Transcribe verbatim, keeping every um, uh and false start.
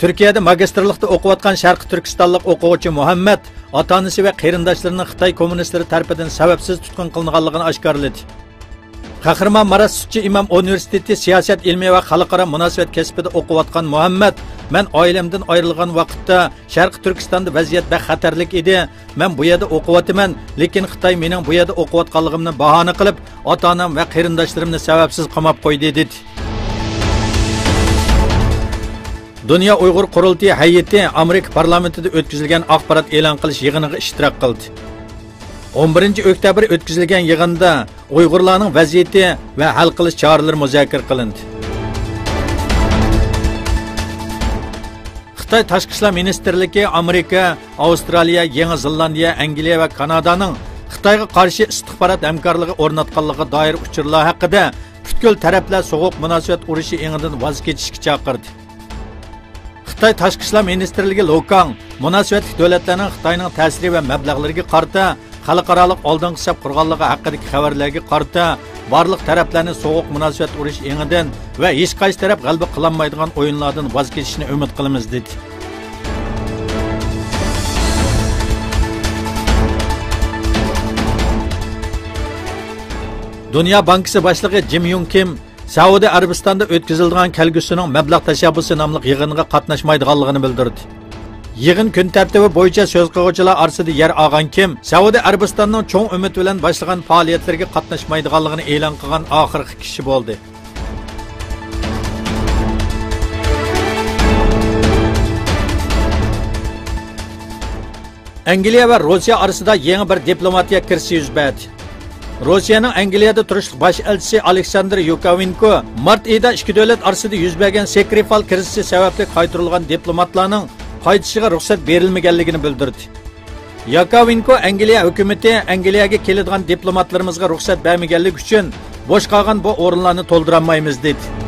تۈركىيەدە ماگىستىرلىقتا ئوقۇۋاتقان شەرقىي تۈركىستانلىق ئوقۇغۇچى مۇھەممەد ئاتا-ئانىسى ۋە قېرىنداشلىرىنىڭ خىتاي كوممۇنىستلىرى تەرىپىدىن سەۋەبسىز تۇتقۇن قىلىنغانلىقىنى ئاشكارىلىدى. قەھرىمان مارات سۈتچى ئىمام ئۇنىۋېرسىتېتى سىياسەت ئىلمى ۋە خەلقئارا مۇناسىۋەت كەسپىدە ئوقۇۋاتقان مۇھەممەد، مەن ئائىلەمدىن ئايرىلغان ۋاقىتتا شەرقىي تۈركىستاندا ۋەزىيەت بەك خەتەرلىك ئىدى. مەن بۇ يەردە ئوقۇۋاتىمەن، لېكىن خىتاي مېنىڭ بۇ يەردە ئوقۇۋاتقانلىقىمنى باھانە قىلىپ، ئاتا-ئانام ۋە قېرىنداشلىرىمنى سەۋەبسىز قاماپ قويدى، دېدى. دۇنيا ئۇيغۇر قۇرۇلتىيى ھەيئىتى ئامېرىكا پارلامېنتىدا ئۆتكۈزۈلگەن ئاخبارات ئېلان قىلىش يىغىنىغا ئىشتىراك قىلدى. ئون بىرىنچى ئۆكتەبىر ئۆتكۈزۈلگەن يىغىندا ئۇيغۇرلارنىڭ ۋەزىيىتى ۋە ھەل قىلىش چارىلىرى مۇزاكىرە قىلىندى. خىتاي تاشقى ئىشلار مىنىستىرلىكى ئامېرىكا، ئاۋسترالىيە، يېڭى زېلاندىيە، ئەنگلىيە ۋە كانادانىڭ خىتايغا قارشى ئىستىخبارات ھەمكارلىقى ئورناتقانلىقىغا دائىر ئۇچۇرلار ھەققىدە پۈتكۈل تەرەپلەر سوغۇق مۇناسىۋەت ئۇرۇشى ئېڭىدىن ۋاز كېچىشكە چاقىردى. خىتاي تاشقى ئىشلار مىنىستىرلىكى لوكاڭ مۇناسىۋەتلىك دۆلەتلەرنىڭ خىتاينىڭ تەسىرى ۋە مەبلەغلىرىگە قارىتا خەلقئارالىق ئالدىنقى سەپ قۇرغانلىقى ھەققىدىكى خەۋەرلەرگە قارىتا بارلىق تەرەپلەرنى سوغۇق مۇناسىۋەت ئۇرۇشى ئېڭىدىن ۋە ھېچقايسى تەرەپ غەلىبە قىلالمايدىغان ئويۇنلاردىن ۋاز كېچىشىنى ئۈمىد قىلىمىز، دېدى. دۇنيا بانكىسى باشلىقى جىم يۇڭ كىم سەئۇدى ئەرەبىستاندا ئۆتكۈزۈلىدىغان كەلگۈسىنىڭ مەبلەغ تەشەببۇسى ناملىق يىغىنىغا قاتناشمايدىغانلىقىنى بىلدۈردى. يىغىن كۈن تەرتىپى بويىچە سۆز قىلغۇچىلار ئارىسىدا يەر ئالغان كىم سەئۇدى ئەرەبىستاننىڭ چوڭ ئۈمىد بىلەن باشلىغان پائالىيەتلىرىگە قاتناشمايدىغانلىقىنى ئېلان قىلغان ئاخىرقى كىشى بولدى. ئەنگلىيە ۋە روسىيە ئارىسىدا يېڭى بىر دىپلوماتىيە كىرىزىسى يۈز بەردى. روسىيەنىڭ ئەنگلىيەدە تۇرۇشلۇق باش ئەلچىسى ئالېكساندىر يۇكاۋېنكو مارت ئېيىدا ئىككى دۆلەت ئارىسىدا يۈز بەرگەن سىكرىفال كىرىزىسى سەۋەبلىك قايتۇرۇلغان دىپلوماتلارنىڭ قايتىشىغا رۇخسەت بېرىلمىگەنلىكىنى بىلدۈردى. ياكاۋېنكو ئەنگلىيە ھۆكۈمىتى ئەنگلىيەگە كېلىدىغان دىپلوماتلىرىمىزغا رۇخسەت بەرمىگەنلىكى ئۈچۈن بوش قالغان بۇ ئورۇنلارنى تولدۇرالمايمىز، دېدى.